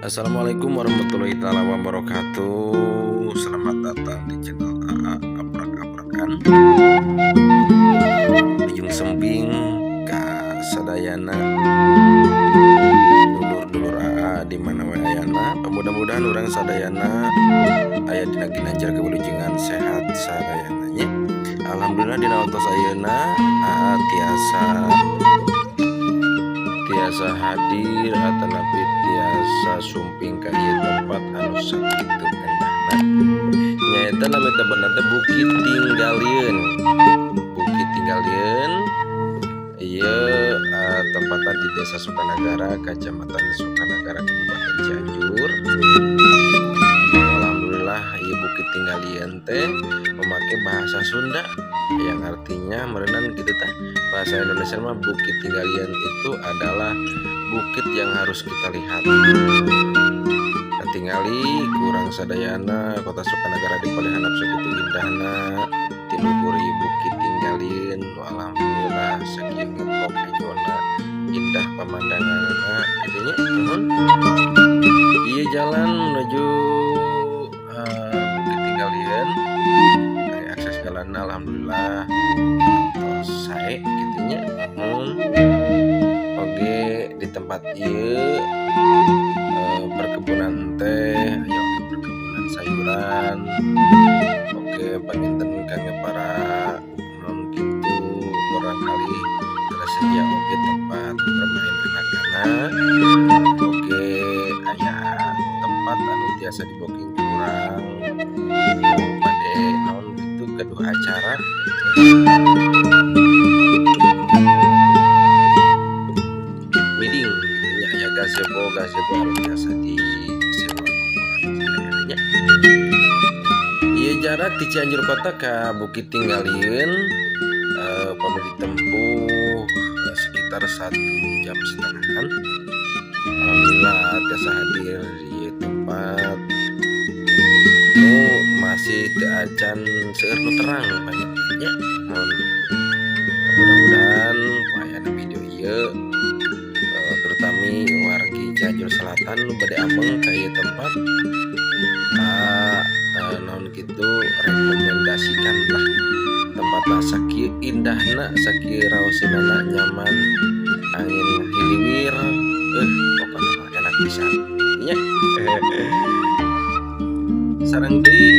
Assalamualaikum warahmatullahi taala wabarakatuh. Selamat datang di channel AA Aprak-Aprakan. Wilujeng sumping ka sadayana dulur-dulur AA di mana wae ayana. Mudah-mudahan urang sadayana aya dina ginanjar kewilujengan sehat sadayana nya. Alhamdulillah, dina waktos ayeuna AA tiasa tiasa hadir atanapi tiasa sumping ka ieu tempat anu sakitu endahna, nyaeta nami tempatna teh Bukit Tinggalieun. Bukit Tinggalieun ieu tempatna di Desa Sukanagara, Kecamatan Sukanagara, Kabupaten Cianjur. Alhamdulillah, ieu Bukit Tinggalieun teh memakai bahasa Sunda yang artinya meureunan gitu tah, bahasa Indonesia mah Bukit Tinggalieun itu adalah bukit yang harus kita lihat. Katingali ku urang sadayana kota Sukanagara di paling handap sakitu indahna ti luhur ieu Bukit Tinggalieun. Alhamdulillah, sakieu ngeplok hijona, indah pemandanganna kitu nya. Nuhun, ieu jalan menuju Bukit Tinggalieun. Akses jalan alhamdulillah tos sae kitu nya. Nuhun oge di tempat ieu perkebunan teh aya oge perkebunan sayuran. Oke, panginten kangge para non gitu barangkali tersedia oge tempat bermain anak-anak. Oke, aya tempat anu tiasa diboking ku urang bade naon gitu, gaduh acara meeting gitu nya. Aya gazebo, gazebo anu tiasa disewa ku urang sadayana nya. Ieu jarak di Cianjur kota ka Bukit Tinggalieun upami ditempuh sekitar 1 jam setengahan. Alhamdulillah tiasa hadir di tempat nu masih teu acan seueur nu terang banyaknya. Mun mudah-mudahan ayana video ieu terutami wargi Cianjur Selatan nu bade ameng ka ieu tempat, naon kitu, rekomendasikan lah tempatna sakieu indahna, sakieu raoseunana, nyaman, angin ngahiliwir, pokona mah enak pisan nya. Sareng deui